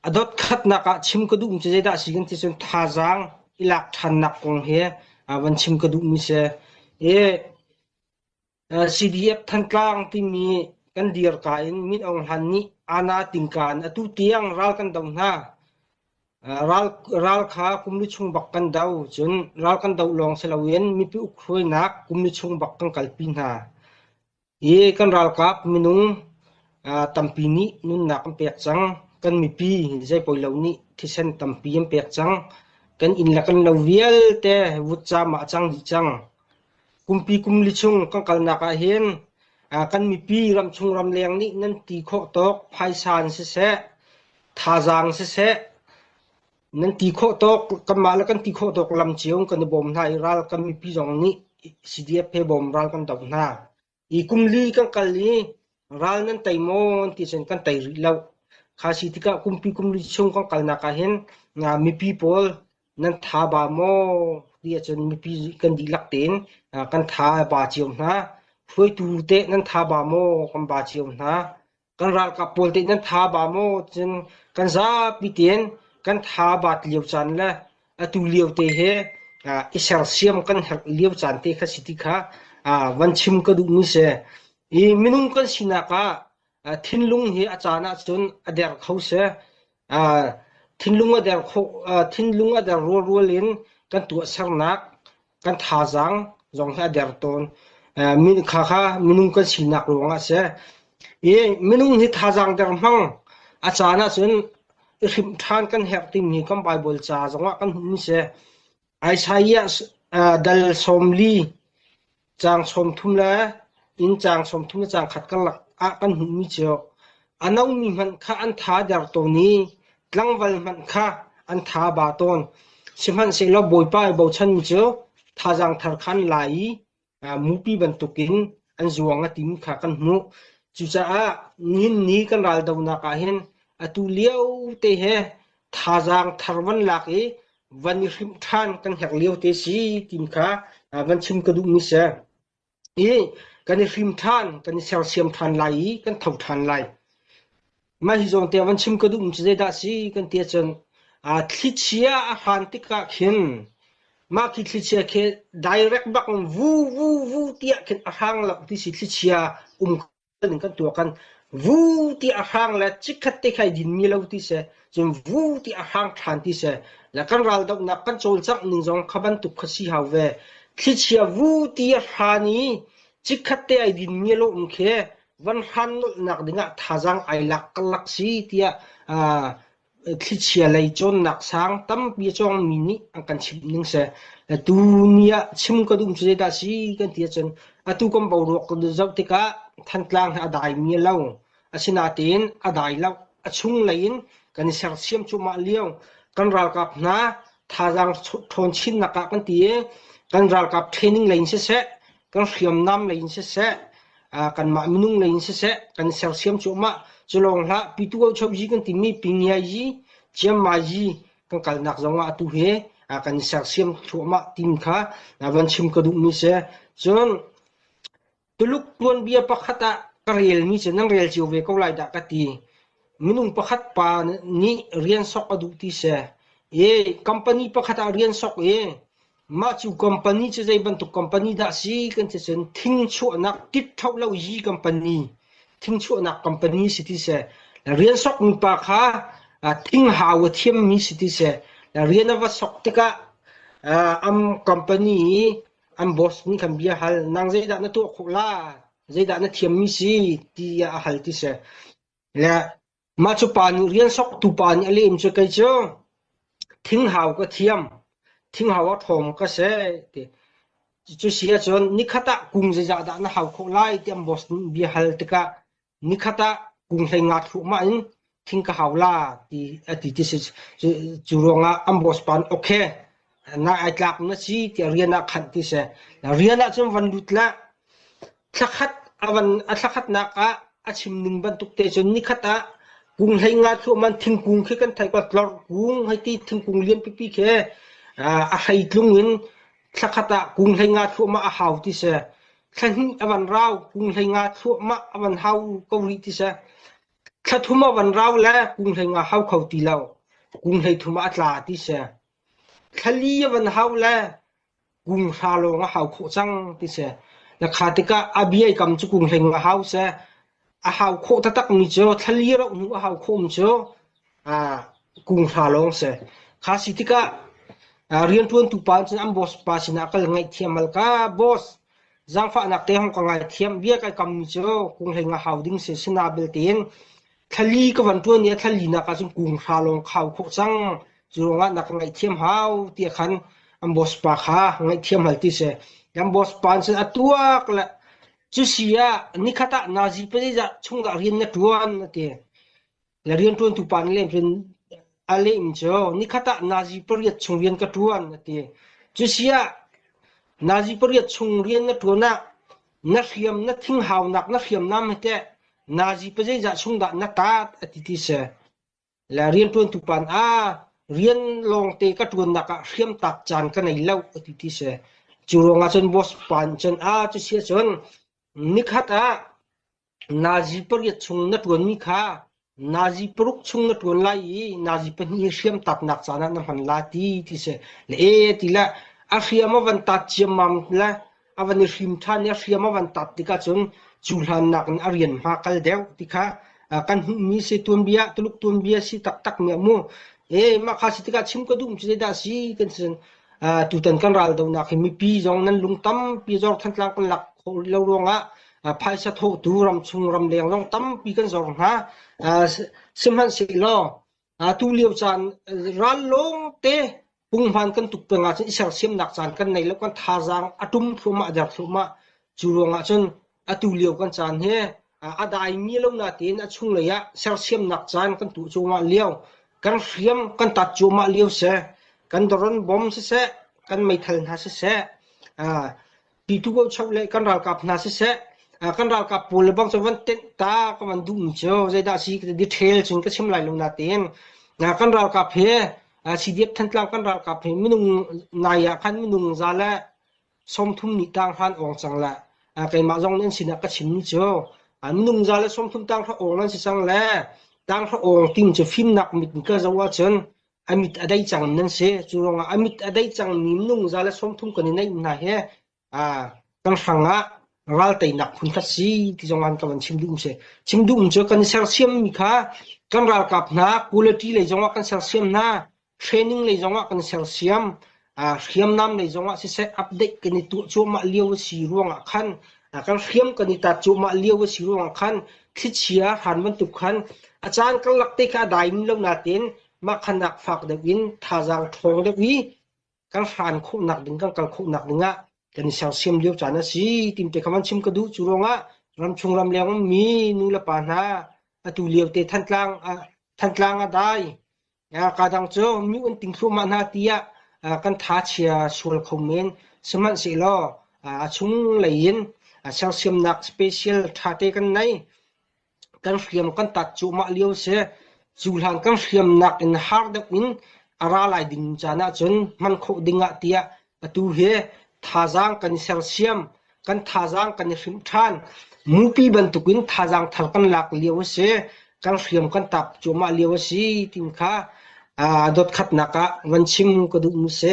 A dot khatnak ah chim ka duhmi cu zeidah a si kan ti cun thazaang i lak ṭhannak kong hi van chim ka duhmi si. I CDF Thantlang timi kan dirka in Min Aung Hlaing nih Ana Tingka in atu tiang ral kan do hna. Ral, ral kha kum li chung bak kan do. Cun ral kan do lawng si loin mipi ukhruainak kum li chung bak kan kalpi hna. Hi kan ralkap minung tampi nih nunnak an pek cang. Kan mipi zeipoi lo nih thisen tampi an pek cang. Kan inn le kan lo vialte vutcam ah a cang dih cang. Kumpi kum li chung kan kalnak ah hin kan mipi ramchung ramleng nih nan ti khawh tawk phaisa in siseh, thazaang siseh, Nan ti khawh tawk, kanmah le kan ti khawh tawk lam cio in kan i bawm hna i ral kan mipi zong nih CDF he bawm ral kan doh hna. I kum li kan kal i ral nan tei maw an ti cun kan tei rih lo. Kha si tikah kumpi kum li chung kan kalnak ah hin mipi pawl nan tha ba maw ti ahcun mipi kan dihlak tein kan tha a ba cio hna. Hruaitu teh nan tha ba maw kan ba cio hna. Kan ralkap pawl teh nan tha ba maw cun kan zapi tein kan tha bat lio caan le atu lio te he i sersiam kan herh lio caan te kha si ti kha van chim ka duhmi si. I minung kan sinak ah thinlung hi a caan ahcun a der kho si. Thinlung a der khawh, thinlung a der rualrual in kan tuahsernak kan thazaang zong hi a der tawn. Kha kha minung kan sinak ruangah a si. I minung hi thazaang der hmang a caan ahcun i hrimh ṭhan kan herh timi kan Baibal ca zongah kan hmuhmi si. Isaiah dal 40 Caang 30 le inn caang 30 le caang khat karlak ah kan hmuhmi cu a nomi hmanh kha an tha der tawn i tlangval hmanh kha an tha ba tawn. Sihmanhsehlaw Bawipa i bochanmi cu thazaang thar kha an la i mupi bantukin an zuang a timi kha kan hmuh. Cucaah nihin ni kan raldonak ah hin atu lio te he thazaang thar van lak i van i hrimh ṭhan kan herh lio te si tin kha van chim ka duhmi si. I kan i hrim ṭhan, kan i sersiam ṭhan lai i kan tho ṭhan lai. Mah hi zawn te van chim ka duhmi cu zeidah si kan ti ahcun thlichia a hran tikah khin mah khi thlichia khi direct bak in vu vu vu tiah khin a hrang lo ti si thlichia um in kan tuah kan vu ti a hrang le chikkhat te khai din mi lo ti se cun vu ti a hrang ṭhan ti se le kan ral dohnak kan cawlcangh ning zong kha bantuk kha si hau ve thlichia vu ti a hran i chikkhat te ai din mi lo um khi van hran nolhnak dingah thazaang ai lak karlak si tiah Thlichia lei cawnnak sang tampi a cawngmi nih an kan chimh ning si. Tu ni ah chim ka duh cu zeidah a si kan ti ahcun atu kan boruak kan zoh tikah Thantlang hi a daimi a lo. Asinain a dai lo. A chunglei in kan i sersiam cuahmah lio. Kan ralkap hna thazaang ṭhawn chinnak ah kan ti i kan ralkap training lei in siseh, kan hriamnam lei in siseh, kanmah minung lei in siseh kan sersiam cuahmah. Cu lawng hlah Pitu Ochobyi kan timi Pingiayi, Chiangmaiyi kan kalnak zongah atu hi kan i sersiam thluahmah tim kha van chim ka duhmi si. Cun Tuluk tuanbia pakhat ah ka relmi cu nan rel cio ve ko lai dah ka ti. Minung pakhat pa nih rian sok a duh ti si. I company pakhat ah rian sok i Mah cu company cu zei bantuk company dah si kan ti cun thing chuahnak tit tho lo yi company thing chuahnak company si ti seh rian sokmi pa kha thing hau a thiammi si ti seh rian a va sok tikah am company i an boss nih khan bia hal nang zeidah na tuah khawh la zeidah na thiammi si tiah a hal ti seh le Mah cu pa nih rian soktu pa nih a lem cu kei cu thinghau ka thiam, thinghau a ṭhawng ka si ti. Cu si ahcun nikhat ah kung zeizah dah na hau khawh lai ti an boss nih bia hal tikah nikhat ah kung hlei nga thluahmah in thing ka hau la ti a ti ti si. Cu ruangah an boss pa nih okay na ai tlak na si tiah rian ah khanh ti si. Rian ah cun van lut la Thlakhat a van a thlakhatnak ah a chim ning bantuk te cun nikhat ah kung hlei nga thluahman thingkung khi kan theih ko tlorh kung hei ti thingkung lian pipi khi a hreitlung in thlakhat ah kung hlei nga thluahmah a hau ti si. Thla hnih a van rau kung hlei nga thluahmah a van hau ko rih ti si. Thla thum a van rau le kung hlei nga hau kho ti lo. Kung hlei thum ah a tla ti si. Thla li a van hau le kung hra lawng a hau khawh cang ti si. Na kha tikah a biai kam cu kung hlei nga hau seh. A hau khawh taktak mi cu thla li rauh hnu a hau khawh mi cu kung hra lawng si. Kha si tikah rianṭuantu pa cun an boss pa sinah kal ngaihthiam hal ka boss zaangfahnak te hong ka ngaithiam bia kai kammi cu kung hlei nga hau ding si sina belte in thlali ka van ṭuan i a thlali nak ah cun kung hra lawng khau khawh cang cu ruangah na ka ngaihthiam hau tiah khan an boss pa kha ngaihthiam hal ti si. An boss pa cun a tuak le cu si ah nikhat ah nazi pazeizah chung dah rian na ṭuan a ti. Le rianṭuantu pa nih cun a leh mi cu nikhat ah nazi pariat chung rian ka ṭuan a ti. Cusiah nazi pariat chung rian na ṭuan ah na hriam na thinghaunak na hriamnam hi teh nazi pazeizah chung dah na taat a ti ti si. Le rianṭuantu pa nih ah rian lawngte ka ṭuannak ah hriamtak caan ka nei lo a ti ti si. Cu ruangah cun boss pa nih cun ah cusiah cun nikhat ah Nazi pariat chung na ṭuanmi kha nazi paruk chung na ṭuan lai i nazi pahnih hi hriam tatnak caan ah na hman la ti ti si. Le e ti le a hriam a van tat ciammam le a van i hrim ṭhan i a hriam a van tat tikah cun cu hlannak in a rian hma kal deuh ti kha kan hmuhmi si tuanbia Tuluk tuanbia si taktak mi mu. E mah kha si tikah chim ka duh cu zeidah si kan si tutan kan raldohnak hi mipi zong nan lung tampi zor Thantlang kan lak khawh rih lo ruangah phaisa thawhtu ramchung ramleng zong tampi kan zor hna. Sihmanhsehlaw tu lio caan ral lawngte punghman kan tuk peng ahcun i sersiamnak caan kan nei lo kan thazaang a ṭum thluahmah a der thluahmah. Cu ruangah cun atu lio kan caan hi a daimi lo natein a chunglei ah sersiamnak caan kan tuah cuahmah lio kan hriam kan tat cuahmah lio si kan doron bom siseh kan meithal hna siseh pitu ko chok le kan ralkap hna siseh kan ralkap pawl le bang cu van tenh ta ka van duhmi cu zeidah si detail cun ka chim lai lo natein kan ralkap he CDF Thantlang kan ralkap he minung nai ah khan minung za le 30 nih tanghran awng cang le keimah zong nan sinah ka chimmi cu minung za le 30 tanghra awng nan si cang le tanghra awng ting cu fimnak mit in ka zoh ahcun a mit a dei cang nan si. Cu ruangah a mit a dei cangmi minung za le 30 kan i neih hna hi kan hrang ah ral teinak phun khat si ti zong an ka van chim duh si. Chim duh cu kan i sersiammi kha kan ralkap hna quality lei zongah kan sersiam hna training lei zongah kan sersiam hriamnam lei zongah siseh update kan i tuah cuahmah lio a si ruangah khan kan hriam kan i tat cuahmah lio a si ruangah khan thlichia hran bantuk khan a caan karlak te kha a dai lo natein mah khanak fak deuh in thazaang ṭhawng deuh i kan hran khawhnak ding kan kal khawhnak ding ah kan i sersiam lio caan a si tim te kha van chim ka duh cu ruangah ramchung ramleng ummi nu le pa hna atu lio te Thantlang Thantlang a dai Ka dang cu mi an ting thluahmah hna tiah kan tha chia sual kho men. Sihmanhsehlaw a chunglei in sersiamnak special ṭhate kan nei. Kan hriam kan tat cuahmah lio si. Cu hlan kan hriamnak in har deuh in a ra lai ding caan ahcun hman khawh ding ah tiah Atu hi thazaang kan i sersiam, kan thazaang kan i hrimh ṭhan. Mupi bantukin thazaang thar kan lak lio a si, kan hriam kan tap cuahmah lio a si timi kha dot khatnak ah van chim ka duh mu si.